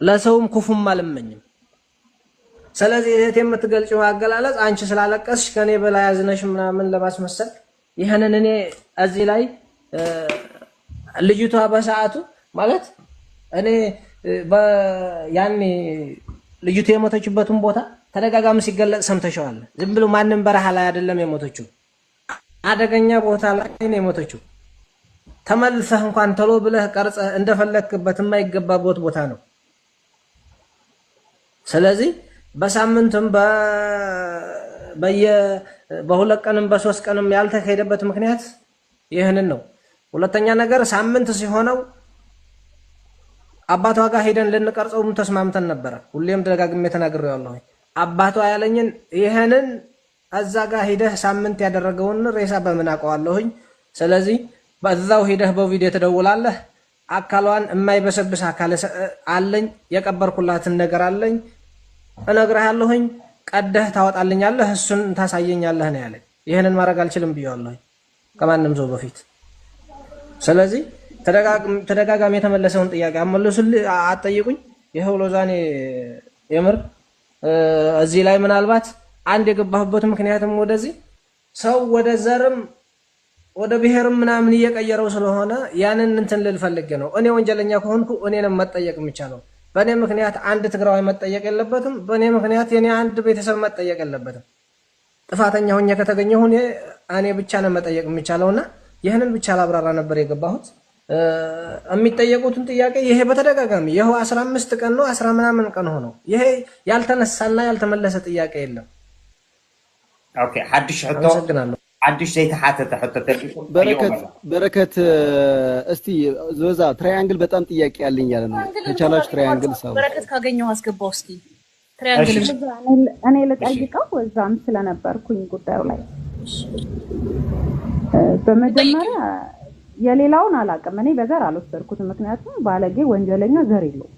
ለሰውም ክፉም አልመኝም። ስለዚህ እህት የምትገልጪው አገላለጽ አንቺ ስላለቀስሽ ከኔ በላይ አዝነሽ ምናምን ለማስመሰል ይህንን እኔ እዚህ ላይ ልጅቷ በሰዓቱ ማለት እኔ ያኔ ልጅቱ የሞተችበትን ቦታ ተደጋጋሚ ሲገለጽ ሰምተሸዋል። ዝም ብሎ ማንም በረሃ ላይ አይደለም የሞተችው፣ አደገኛ ቦታ ላይ ነው የሞተችው። ተመልሰህ እንኳን ተሎ ብለህ ቀርጸህ እንደፈለክበት የማይገባበት ቦታ ነው። ስለዚህ በሳምንትም በየ በሁለት ቀንም በሶስት ቀንም ያልተሄደበት ምክንያት ይህንን ነው። ሁለተኛ ነገር ሳምንት ሲሆነው አባቷ ጋር ሄደን ልንቀርጸውም ተስማምተን ነበረ። ሁሌም ደጋግሜ ተናግሬዋለሁ። አባቷ ያለኝን ይህንን እዛ ጋር ሂደህ ሳምንት ያደረገውን ሬሳ በምን አውቀዋለሁኝ? ስለዚህ በዛው ሂደህ በቪዲዮ ትደውላለህ። አካሏን የማይበሰብስ አካል አለኝ፣ የቀበርኩላትን ነገር አለኝ፣ እነግርሃለሁኝ፣ ቀደህ ታወጣልኛለህ፣ እሱን ታሳየኛለህ ነው ያለኝ። ይህንን ማድረግ አልችልም ብየዋለሁኝ ከማንም ሰው በፊት። ስለዚህ ተደጋጋሚ የተመለሰውን ጥያቄ አመልሱልኝ፣ አትጠይቁኝ። ይኸው ሎዛኔ የምር እዚህ ላይ ምናልባት አንድ የገባሁበት ምክንያትም ወደዚህ ሰው ወደ ዘርም ወደ ብሔርም ምናምን እየቀየረው ስለሆነ ያንን እንትን ልል ፈልጌ ነው። እኔ ወንጀለኛ ከሆንኩ እኔንም መጠየቅ የሚቻለው በእኔ ምክንያት አንድ ትግራዋይ መጠየቅ የለበትም። በእኔ ምክንያት የኔ አንድ ቤተሰብ መጠየቅ የለበትም። ጥፋተኛ ሆኜ ከተገኘሁ እኔ ብቻ ነው መጠየቅ የሚቻለውና ይህንን ብቻ ላብራራ ነበር የገባሁት። የሚጠየቁትን ጥያቄ ይሄ በተደጋጋሚ ይኸው 15 ቀን ነው 10 ምናምን ቀን ሆነው ይሄ ያልተነሳና ያልተመለሰ ጥያቄ የለም። Okay፣ ሓድሽ ሕቶ። አመሰግናለሁ። ሓድሽ ዘይተሓተተ ሕቶ ተልኢኹም። በረከት በረከት፣ እስቲ ዞዛ ትራያንግል በጣም ጥያቄ ያለኝ ያለ ነው። ከቻላችሁ ትራያንግል ሳቡ። በረከት ካገኘው አስገባው እስኪ ትራያንግል። እኔ ልጠይቀው እዛም ስለነበርኩኝ ጉዳዩ ላይ። በመጀመሪያ የሌላውን አላውቅም። እኔ በዘር አልወሰድኩትም። ምክንያቱም ባለጌ ወንጀለኛ ዘር የለውም።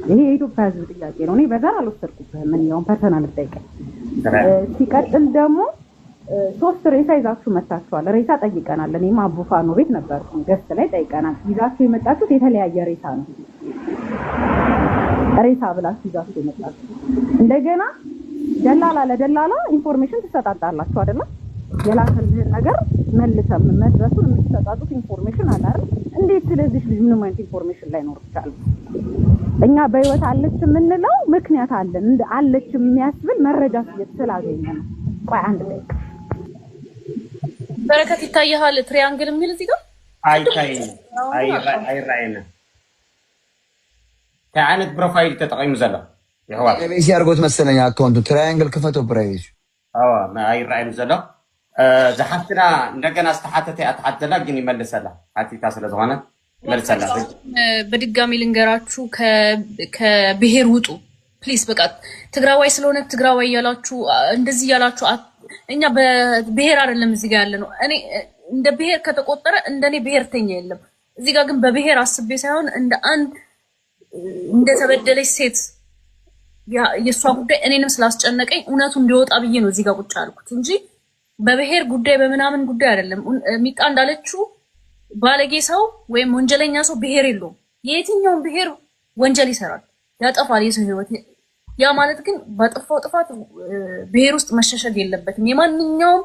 ይሄ የኢትዮጵያ ሕዝብ ጥያቄ ነው። እኔ በዘር አልወሰድኩብህም። እኔ ያውን personal ልጠይቀኝ። ሲቀጥል ደግሞ ሶስት ሬሳ ይዛችሁ መታችኋል። ሬሳ ጠይቀናል። እኔም አቡፋኖ ቤት ነበርኩኝ፣ guest ላይ ጠይቀናል። ይዛችሁ የመጣችሁት የተለያየ ሬሳ ነው። ሬሳ ብላችሁ ይዛችሁ የመጣችሁት እንደገና ደላላ ለደላላ information ትሰጣጣላችሁ አይደለም? የላከልህን ነገር መልሰም መድረሱን የምትሰጣጡት information አለ አይደል? እንዴት ስለዚህ ልጅ ምንም አይነት information ላይኖር ይችላል? እኛ በህይወት አለች የምንለው ምክንያት አለን። እንደ አለች የሚያስብል መረጃ ስላገኘ ነው። ቆይ አንድ ደቂቃ። በረከት ይታየሃል ትሪያንግል የሚል እዚህ ጋር? ኣይታይን፣ ኣይረኣየንን። እንታይ ዓይነት profile ተጠቂሙ ዘሎ ይሕዋት? Privacy አድርጎት መሰለኝ account ኡ። ትራያንግል ክፈተው privacy። ኣዋ ኣይረኣየን ዘሎ። ዝሓፍትና እንደገና ዝተሓተተ እያ ትሓት ዘላ፣ ግን ይመልሰላ ሓቲታ ስለዝኾነ ይመልሰላ። በድጋሚ ልንገራችሁ፣ ከብሔር ውጡ please። በቃ ትግራዋይ ስለሆነ ትግራዋይ እያላችሁ እንደዚህ እያላችሁ እኛ በብሔር አይደለም እዚህ ጋር ያለ ነው። እኔ እንደ ብሔር ከተቆጠረ እንደኔ ብሔርተኛ የለም። እዚህ ጋር ግን በብሔር አስቤ ሳይሆን እንደ አንድ እንደተበደለች ሴት የእሷ ጉዳይ እኔንም ስላስጨነቀኝ እውነቱ እንዲወጣ ብዬ ነው እዚህ ጋር ቁጭ ያልኩት እንጂ በብሔር ጉዳይ በምናምን ጉዳይ አይደለም። ሚጣ እንዳለችው ባለጌ ሰው ወይም ወንጀለኛ ሰው ብሔር የለውም። የየትኛውን ብሔር ወንጀል ይሰራል፣ ያጠፋል የሰው ሕይወት። ያ ማለት ግን ባጠፋው ጥፋት ብሔር ውስጥ መሸሸግ የለበትም። የማንኛውም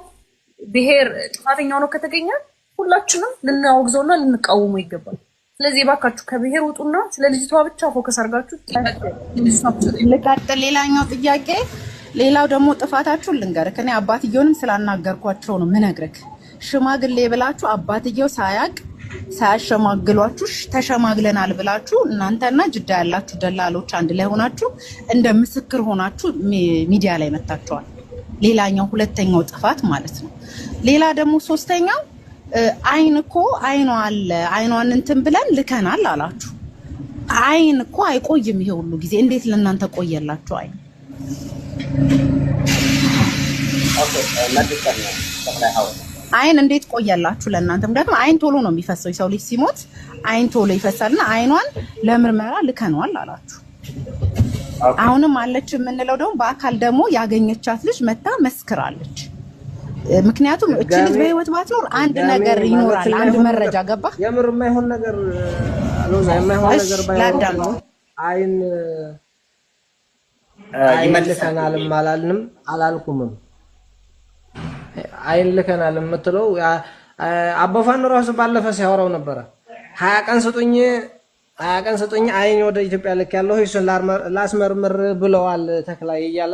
ብሔር ጥፋተኛ ሆኖ ከተገኘ ሁላችንም ልናወግዘውና ልንቃወመው ይገባል። ስለዚህ እባካችሁ ከብሔር ውጡና ስለ ልጅቷ ብቻ focus አድርጋችሁ ልጅቷ ብቻ ጠይቁ። ልቀጥል። ሌላኛው ጥያቄ፣ ሌላው ደግሞ ጥፋታችሁን ልንገርክ። እኔ አባትየውንም ስላናገርኳቸው ነው ምነግርክ። ሽማግሌ ብላችሁ አባትየው ሳያቅ ሳያሸማግሏችሁ ተሸማግለናል ብላችሁ እናንተና ጅዳ ያላችሁ ደላሎች አንድ ላይ ሆናችሁ እንደ ምስክር ሆናችሁ ሚዲያ ላይ መታችኋል። ሌላኛው ሁለተኛው ጥፋት ማለት ነው። ሌላ ደግሞ ሶስተኛው አይን እኮ አይኗ አለ፣ አይኗን እንትን ብለን ልከናል አላችሁ። አይን እኮ አይቆይም ይሄ ሁሉ ጊዜ፣ እንዴት ለእናንተ ቆየላችሁ? አይን መልሰና ጠቅላይ ሓወ አይን እንዴት ቆየላችሁ ለእናንተ? ምክንያቱም አይን ቶሎ ነው የሚፈሰው። የሰው ልጅ ሲሞት አይን ቶሎ ይፈሳልና አይኗን ለምርመራ ልከነዋል አላችሁ። አሁንም አለች የምንለው ደግሞ በአካል ደግሞ ያገኘቻት ልጅ መታ መስክራለች። ምክንያቱም እቺ ልጅ በህይወት ባትኖር አንድ ነገር ይኖራል፣ አንድ መረጃ ገባ። የምር የማይሆን ነገር ሎዛ፣ የማይሆን እሺ ነገር ባይሆን ላዳምጥ። አይን አይን ልከናልም አላልንም አላልኩምም። አይን ልከናል የምትለው አቦፋኖ ራሱ ባለፈ ሲያወራው ነበረ። 20 ቀን ስጡኝ፣ 20 ቀን ስጡኝ፣ አይን ወደ ኢትዮጵያ ልክ ያለው እሱን ላስመርምር ብለዋል ተክላይ እያለ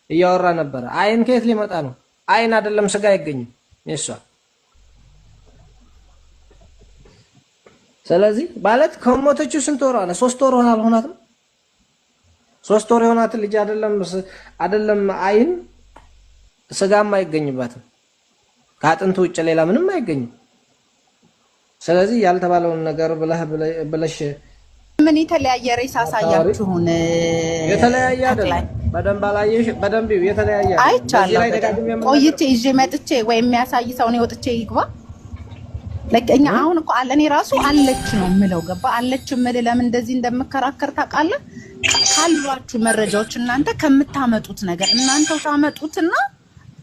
እያወራ ነበረ። አይን ከየት ሊመጣ ነው? አይን አይደለም ስጋ አይገኝም የሷ። ስለዚህ ማለት ከሞተችው ስንት ወር አለ? 3 ወር ሆና አልሆናትም? 3 ወር የሆናት ልጅ አይደለም አይን ስጋም አይገኝባትም። ከአጥንቱ ውጭ ሌላ ምንም አይገኝም። ስለዚህ ያልተባለውን ነገር ብለህ ብለሽ ምን የተለያየ ሬሳ አሳያችሁን? የተለያየ ተክላይ አይደለም። በደንብ አላየሽ? በደንብ ይው፣ የተለያየ አይደለም። በዚህ አይቻለሁ። ላይ በደንብ ደጋግሜ የምናገረው ቆይቼ ይዤ መጥቼ ወይ የሚያሳይ ሰው እኔ ወጥቼ ይግባ። Like እኛ አሁን እኮ አለ እኔ ራሱ አለች ነው የምለው። ገባ አለች የምልህ ለምን እንደዚህ እንደምከራከር ታውቃለህ? ካሏችሁ መረጃዎች እናንተ ከምታመጡት ነገር እናንተው ታመጡትና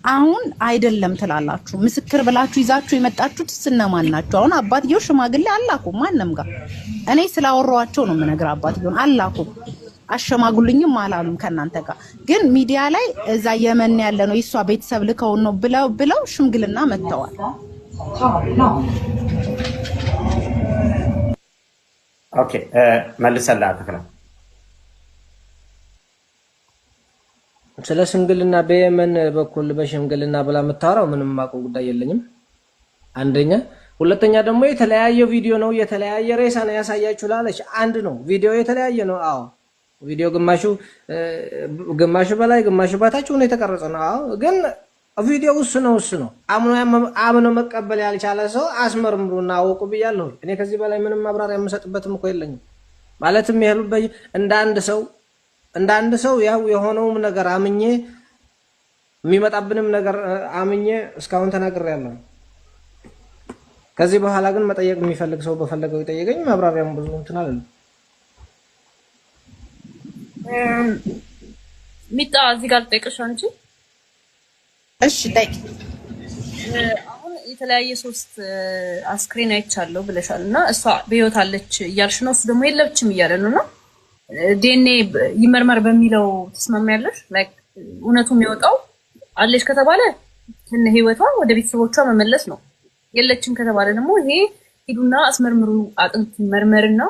አሁን አይደለም ትላላችሁ። ምስክር ብላችሁ ይዛችሁ የመጣችሁት እነማን ናቸው? አሁን አባትየው ሽማግሌ አላኩም ማንም ጋር። እኔ ስላወራኋቸው ነው የምነግርህ። አባትየውን አላኩም፣ አሸማጉልኝም አላሉም ከእናንተ ጋር። ግን ሚዲያ ላይ እዛ የመን ያለ ነው የእሷ ቤተሰብ ልከውን ነው ብለው ብለው ሽምግልና መጥተዋል። Okay፣ መልሰላ ተክላይ። ስለ ሽምግልና በየመን በኩል በሽምግልና ብላ የምታወራው ምንም የማውቀው ጉዳይ የለኝም። አንደኛ፣ ሁለተኛ ደግሞ የተለያየ ቪዲዮ ነው፣ የተለያየ ሬሳ ነው ያሳያችሁ ላለች አንድ ነው ቪዲዮ የተለያየ ነው። አዎ ቪዲዮ ግማሹ በላይ ግማሹ በታች ሆኖ የተቀረጸ ነው። አዎ ግን ቪዲዮ እሱ ነው እሱ ነው። አምኖ መቀበል ያልቻለ ሰው አስመርምሩና አወቁ ብያለሁ። እኔ ከዚህ በላይ ምንም ማብራሪያ የምሰጥበትም እኮ የለኝም። ማለትም ይሄሉበት እንደ አንድ ሰው ያው የሆነውም ነገር አምኜ የሚመጣብንም ነገር አምኜ እስካሁን ተናግሬያለሁ። ከዚህ በኋላ ግን መጠየቅ የሚፈልግ ሰው በፈለገው ይጠየቀኝ። ማብራሪያም ብዙ እንትን አለ። ሚጣ እዚህ ጋር ልጠይቅሽ አንቺ። እሺ ጠይቂ። አሁን የተለያየ ሶስት አስክሬን አይቻለሁ ብለሻል እና እሷ በህይወት አለች እያልሽ ነው፣ እሱ ደግሞ የለችም እያለ ነው። እና ዲኤንኤ ይመርመር በሚለው ትስማሚያለሽ? Like እውነቱ የሚወጣው አለች ከተባለ ከነ ህይወቷ ወደ ቤተሰቦቿ መመለስ ነው። የለችም ከተባለ ደግሞ ይሄ ሂዱና አስመርምሩ፣ አጥንት መርመርና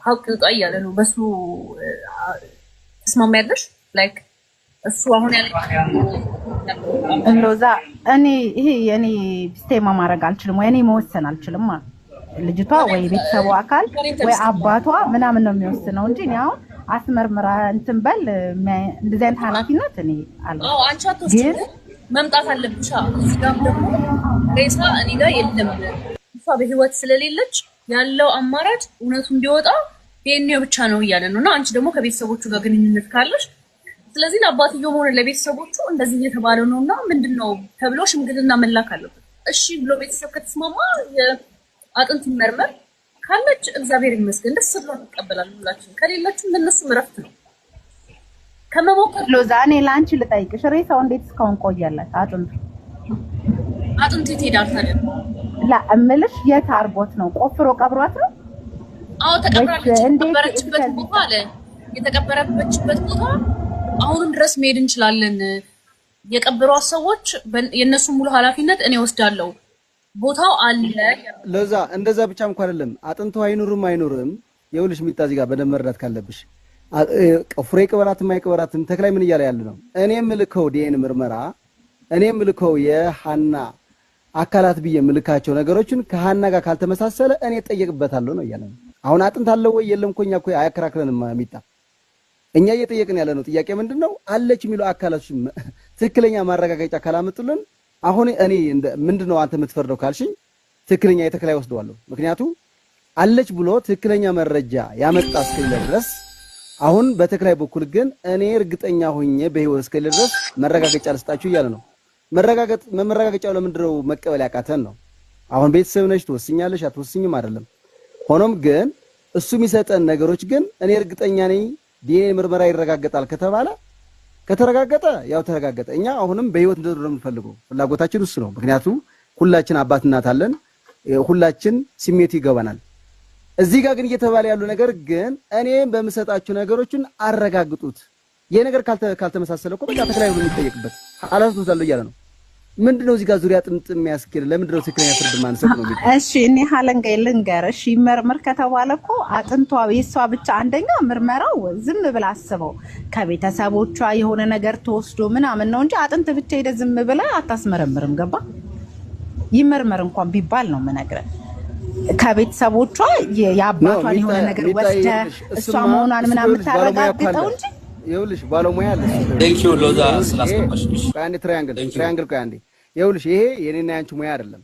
ሀቅ ይውጣ እያለ ነው። በሱ ትስማሚያለሽ? Like እሱ አሁን ያለ ሎዛ እኔ ይሄ የኔ ስቴማ ማድረግ አልችልም ወይ እኔ መወሰን አልችልም። ልጅቷ ወይ ቤተሰቡ አካል ወይ አባቷ ምናምን ነው የሚወስነው እንጂ እኔ አሁን አስመርምራ እንትን በል እንደዚህ አይነት ኃላፊነት እኔ አዎ አንቺ አትወስጂም፣ ግን መምጣት አለብሻ። እዚህ ጋርም ደግሞ ሬሳ እኔ ጋር የለም፣ እሷ በህይወት ስለሌለች ያለው አማራጭ እውነቱ እንዲወጣ ዲኤንኤው ብቻ ነው እያለ ነው። እና አንቺ ደግሞ ከቤተሰቦቹ ጋር ግንኙነት ካለሽ ስለዚህ ለአባትየውም ሆነ ለቤተሰቦቹ እንደዚህ እየተባለ ነው እና ምንድን ነው ተብሎ ሽምግልና መላክ አለበት። እሺ ብሎ ቤተሰብ ከተስማማ አጥንት ይመርመር። ካለች እግዚአብሔር ይመስገን ደስ ብሎ እንቀበላለን ሁላችን። ከሌለችም ለእነሱም እረፍት ነው ከመሞከር። ሎዛ እኔ ለአንቺ ልጠይቅሽ፣ ሬሳው እንዴት እስካሁን ቆየለት? አጥንቱ አጥንቱ የት ሄዳል ታዲያ? ላ እምልሽ የት አድርጎት ነው? ቆፍሮ ቀብሯት ነው? አዎ ተቀብራለች። ወይስ እንዴት? የተቀበረችበት ቦታ አለ፣ የተቀበረችበት ቦታ አሁንም ድረስ መሄድ እንችላለን። የቀበሯት ሰዎች የእነሱ ሙሉ ኃላፊነት እኔ ወስዳለሁ። ቦታው አለ። ለዛ እንደዛ ብቻ እንኳን አይደለም፣ አጥንቱ አይኑርም አይኑርም። ይኸውልሽ ሚጣ እዚህ ጋር በደንብ መረዳት ካለብሽ ፍሬ ቅበራትም አይቅበራትም ተክላይ ምን እያለ ያለ ነው? እኔ የምልከው ዲኤን ምርመራ፣ እኔ የምልከው የሃና አካላት ብዬ የምልካቸው ነገሮችን ከሃና ጋር ካልተመሳሰለ እኔ እጠየቅበታለሁ ነው እያለ ነው። አሁን አጥንት አለው ወይ የለም እኮ እኛ እኮ አያከራክረንም ሚጣ። እኛ እየጠየቅን ያለ ነው ጥያቄ ምንድን ነው? አለች የሚሉ አካላቶች ትክክለኛ ማረጋገጫ ካላመጡልን አሁን እኔ ምንድን ነው አንተ የምትፈርደው ካልሽኝ ትክክለኛ የተክላይ ወስደዋለሁ። ምክንያቱ አለች ብሎ ትክክለኛ መረጃ ያመጣ እስከሌለ ድረስ አሁን በተክላይ በኩል ግን እኔ እርግጠኛ ሆኜ በህይወት እስከሌለ ድረስ መረጋገጫ ልስጣችሁ እያለ ነው። መረጋገጫው ለምንድን ነው መቀበል ያቃተን ነው? አሁን ቤተሰብ ነሽ ትወስኛለሽ አትወስኝም አይደለም። ሆኖም ግን እሱ የሚሰጠን ነገሮች ግን እኔ እርግጠኛ ነኝ ዲኤንኤ ምርመራ ይረጋገጣል ከተባለ ከተረጋገጠ ያው ተረጋገጠ። እኛ አሁንም በህይወት እንድትኖር ነው የምንፈልገው። ፍላጎታችን እሱ ነው። ምክንያቱም ሁላችን አባት እናት አለን። ሁላችን ስሜቱ ይገባናል። እዚህ ጋር ግን እየተባለ ያሉ ነገር ግን እኔም በምሰጣችሁ ነገሮችን አረጋግጡት። ይሄ ነገር ካልተመሳሰለ እኮ በቃ ተክላይ ነው የሚጠየቅበት፣ ኃላፊነት ወስዳለሁ እያለ ነው። ምንድነው እዚህ ጋር ዙሪያ ጥምጥም የሚያስኬድ? ለምንድነው ትክክለኛ ፍርድ ማንሰጥ ነው የሚባለው? እሺ፣ እኔ ሀለንጋይ ልንገር። እሺ፣ ይመርመር ከተባለ እኮ አጥንቷ የእሷ ብቻ፣ አንደኛ ምርመራው ዝም ብላ አስበው ከቤተሰቦቿ የሆነ ነገር ተወስዶ ምናምን ነው እንጂ አጥንት ብቻ ሄደ ዝም ብላ አታስመረምርም። ገባ? ይመርመር እንኳን ቢባል ነው የምነግርህ። ከቤተሰቦቿ የአባቷን የሆነ ነገር ወስደ እሷ መሆኗን ምናምን የምታረጋግጠው እንጂ። ይኸውልሽ፣ ባለሙያ አለ። Thank you ሎዛ ስላስገባሽ። ቆይ አንዴ ትራያንግል፣ ትራያንግል፣ ቆይ አንዴ። ይኸውልሽ፣ ይሄ የኔና ያንቺ ሙያ አይደለም።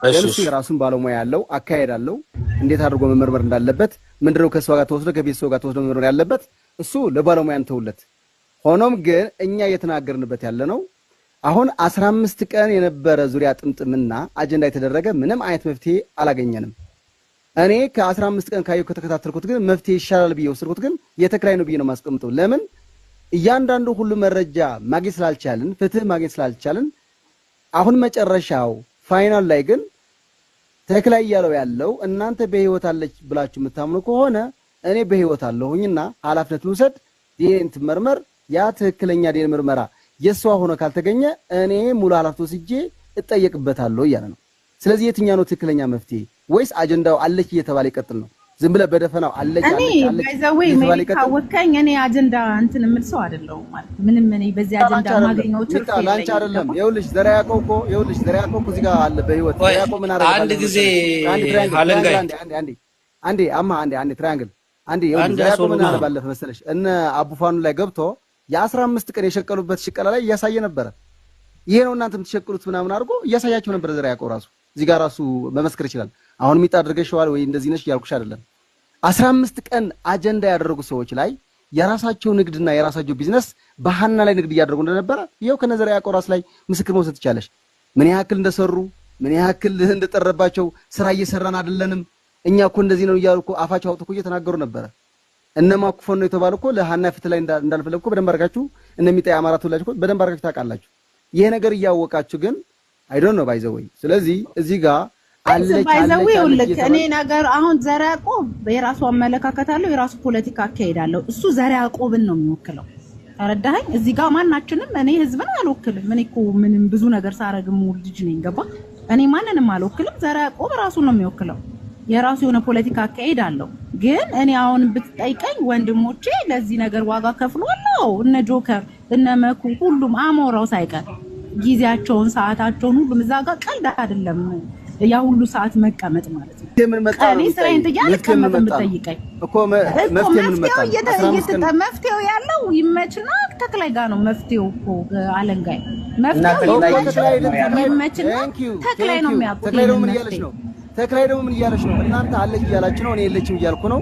ግን እሱ የራሱን ባለሙያ ያለው አካሄድ አለው። እንዴት አድርጎ መመርመር እንዳለበት፣ ምንድነው ከእሷ ጋር ተወስዶ፣ ከቤተሰቡ ጋር ተወስዶ መመርመር ያለበት፣ እሱ ለባለሙያ እንተውለት። ሆኖም ግን እኛ እየተናገርንበት ያለ ነው አሁን 15 ቀን የነበረ ዙሪያ ጥምጥምና አጀንዳ የተደረገ ምንም አይነት መፍትሄ አላገኘንም። እኔ ከ15 ቀን ካየሁ ከተከታተልኩት ግን መፍትሄ ይሻላል ብዬ ወሰድኩት ግን የተክላይ ነው ብዬ ነው የማስቀምጠው። ለምን? እያንዳንዱ ሁሉ መረጃ ማግኘት ስላልቻልን፣ ፍትህ ማግኘት ስላልቻልን፣ አሁን መጨረሻው final ላይ ግን ተክላይ እያለው ያለው እናንተ በህይወት አለች ብላችሁ የምታምኑ ከሆነ እኔ በህይወት አለሁኝና ኃላፊነት ልውሰድ፣ ዲኤንኤ ትመርመር። ያ ትክክለኛ ዲኤንኤ ምርመራ የእሷ ሆኖ ካልተገኘ እኔ ሙሉ ኃላፊነት ወስጄ እጠየቅበታለሁ እያለ ነው። ስለዚህ የትኛው ነው ትክክለኛ መፍትሄ? ወይስ አጀንዳው አለች እየተባለ ይቀጥል ነው? ዝም ብለህ በደፈናው አለች እኔ አለች አለች by the way እየተባለ ይቀጥል? ካወቀኝ እኔ አጀንዳ እንትን የምል ሰው አይደለሁም። ማለት ምንም እኔ በዚህ አጀንዳ ማገኘው ትርፍ ሚጣ፣ ላንቺ የለኝም። አይደለም። ይኸውልሽ ዘራ ያዕቆብ እኮ፣ ይኸውልሽ ዘራ ያዕቆብ እኮ እዚህ ጋር አለ በህይወት። ዘራ ያዕቆብ ምን አደረገ? አንድ ጊዜ አንድ ትራያንግል አለንጋይ አንዴ፣ አንዴ፣ አንዴ፣ አንዴ፣ አማ፣ አንዴ፣ አንዴ፣ ትራያንግል፣ አንዴ። ይኸውልሽ አንድ ዘራ ያዕቆብ ምን አለ አስወሩና ባለፈ መሰለሽ? እነ አቡፋኑ ላይ ገብቶ የ15 ቀን የሸቀሉበት ሽቀላ ላይ እያሳየ ነበረ። ይሄ ነው እናንተ የምትሸቅሉት ምናምን አድርጎ እያሳያቸው ነበረ። ዘራ ያዕቆብ ራሱ እዚህ ጋር ራሱ መመስከር ይችላል። አሁን ሚጣ አድርገሽዋል ወይ እንደዚህ ነሽ እያልኩሽ አይደለም። 15 ቀን አጀንዳ ያደረጉ ሰዎች ላይ የራሳቸው ንግድና የራሳቸው ቢዝነስ በሀና ላይ ንግድ እያደረጉ እንደነበረ ይኸው ከነዘራ ያዕቆብ ራስ ላይ ምስክር መውሰድ ትቻለሽ። ምን ያክል እንደሰሩ፣ ምን ያክል እንደጠረባቸው፣ ስራ እየሰራን አይደለንም እኛ እኮ እንደዚህ ነው እያሉ እኮ አፋቸው አውጥቶ እኮ እየተናገሩ ነበረ። እነ ማኩፈን ነው የተባሉ እኮ ለሀና ፍትህ ላይ እንዳልፈለጉ እኮ በደንብ አድርጋችሁ፣ እነ ሚጣ የአማራ ተወላጅ እኮ በደንብ አድርጋችሁ ታውቃላችሁ። ይሄ ነገር እያወቃችሁ ግን I don't know by the way። ስለዚህ እዚህ ጋር አለች by the way አለች አለች ይኸውልህ፣ እኔ እየተባለ ነገር አሁን ዘርዓ ያዕቆብ የራሱ አመለካከት አለው፣ የራሱ ፖለቲካ አካሄድ አለው። እሱ ዘርዓ ያዕቆብን ነው የሚወክለው። ተረዳኸኝ? እዚህ ጋር ማናችንም እኔ ህዝብን አልወክልም። እኔ እኮ ምንም ብዙ ነገር ሳረግ የምውል ልጅ ነኝ። ገባ? እኔ ማንንም አልወክልም። ዘርዓ ያዕቆብ ራሱን ነው የሚወክለው። የራሱ የሆነ ፖለቲካ አካሄድ አለው። ግን እኔ አሁን ብትጠይቀኝ ወንድሞቼ ለዚህ ነገር ዋጋ ከፍሏል። አዎ፣ እነ ጆከር፣ እነ መኩ፣ ሁሉም አሞራው ሳይቀር ጊዜያቸውን፣ ሰዓታቸውን፣ ሁሉም እዛ ጋር ቀልድ አይደለም። ያ ሁሉ ሰዓት መቀመጥ ማለት ነው። ምን መጣ ነው? እኔ ስራዬን ጥዬ መፍትሄ ምን አልቀመጥም መጣ ነው ብትጠይቀኝ እኮ እኮ መፍትሄ ምን መጣ መፍትሄው ነው? 15 ቀን መፍትሄው ያለው ይመችና ተክላይ ጋር ነው መፍትሄው እኮ አለንጋይ። እና መፍትሄው ተክላይ ይመች ተክላይ ተክላይ ይመችና thank you ተክላይ ነው የሚያውቁት ተክላይ ደግሞ ይሄንን ምን እያለች መፍትሄ። ነው? ተክላይ ደግሞ ምን እያለች ነው? እናንተ አለች እያላችሁ ነው፣ እኔ የለችም እያልኩ ነው።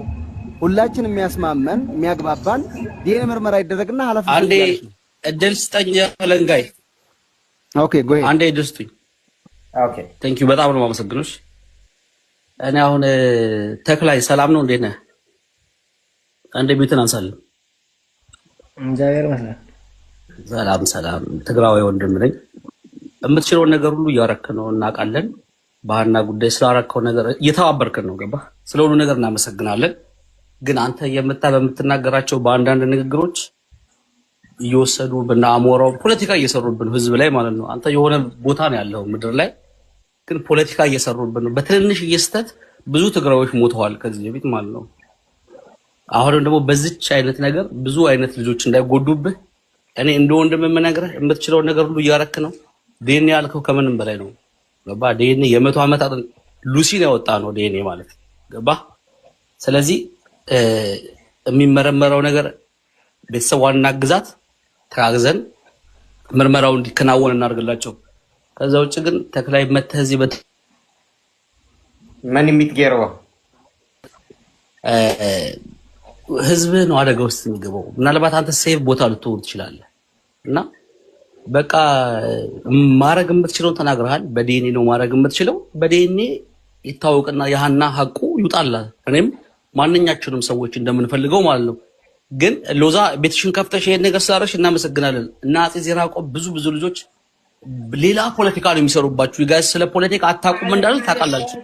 ሁላችን የሚያስማመን የሚያግባባን ዲኤንኤ ምርመራ ይደረግና ኃላፊነት አንዴ እያለች ነው። እድል ስጠኝ አለንጋይ። Okay, go ahead. አንዴ እድል ስጡኝ። Okay. Thank you፣ በጣም ነው የማመሰግኖች። እኔ አሁን ተክላይ ሰላም ነው? እንዴት ነህ? አንዴ ቤትን አንሳለን። እግዚአብሔር ይመስገን። ሰላም ሰላም። ትግራዋይ ወንድም ነኝ። የምትችለውን ነገር ሁሉ እያረክ ነው፣ እናውቃለን። ባህልና ጉዳይ ስላረከው ነገር እየተባበርክን ነው። ገባ? ስለ ሁሉ ነገር እናመሰግናለን። ግን አንተ በምትናገራቸው በአንዳንድ ንግግሮች እየወሰዱ ብና አሞራው ፖለቲካ እየሰሩብን ነው፣ ህዝብ ላይ ማለት ነው። አንተ የሆነ ቦታ ነው ያለው ምድር ላይ፣ ግን ፖለቲካ እየሰሩብን ነው። በትንንሽ ስህተት ብዙ ትግራዮች ሞተዋል ከዚህ በፊት ማለት ነው። አሁንም ደግሞ በዚች አይነት ነገር ብዙ አይነት ልጆች እንዳይጎዱብህ እኔ እንደ ወንድም የምነግርህ የምትችለውን ነገር ሁሉ እያረክ ነው። ዲኤንኤ ያልከው ከምንም በላይ ነው። ገባ? ዲኤንኤ የ100 ዓመት አጥንት ሉሲን ያወጣ ነው ዲኤንኤ ማለት፣ ገባ? ስለዚህ የሚመረመረው ነገር ቤተሰቧን እናግዛት፣ ተጋግዘን ምርመራው እንዲከናወን እናደርግላቸው። ከዛ ውጭ ግን ተክላይ መተህ እዚህ መን የሚትገርዎ? ህዝብህ ነው አደጋ ውስጥ የሚገባው። ምናልባት አንተ safe ቦታ ልትሆን ትችላለህ። እና በቃ ማድረግ የምትችለውን ተናግረሃል። በዲኤንኤ ነው ማድረግ የምትችለው። በዲኤንኤ ይታወቅና የሀና ሀቁ ይውጣላል። እኔም ማንኛችንም ሰዎች እንደምንፈልገው ማለት ነው። ግን ሎዛ ቤትሽን ከፍተሽ ይሄን ነገር ስላደረግሽ እናመሰግናለን። እና አፄ ዘርዓ ያዕቆብ ብዙ ብዙ ልጆች ሌላ ፖለቲካ ነው የሚሰሩባችሁ። Guys፣ ስለ ፖለቲካ አታውቁም እንዳለ ታውቃላችሁ።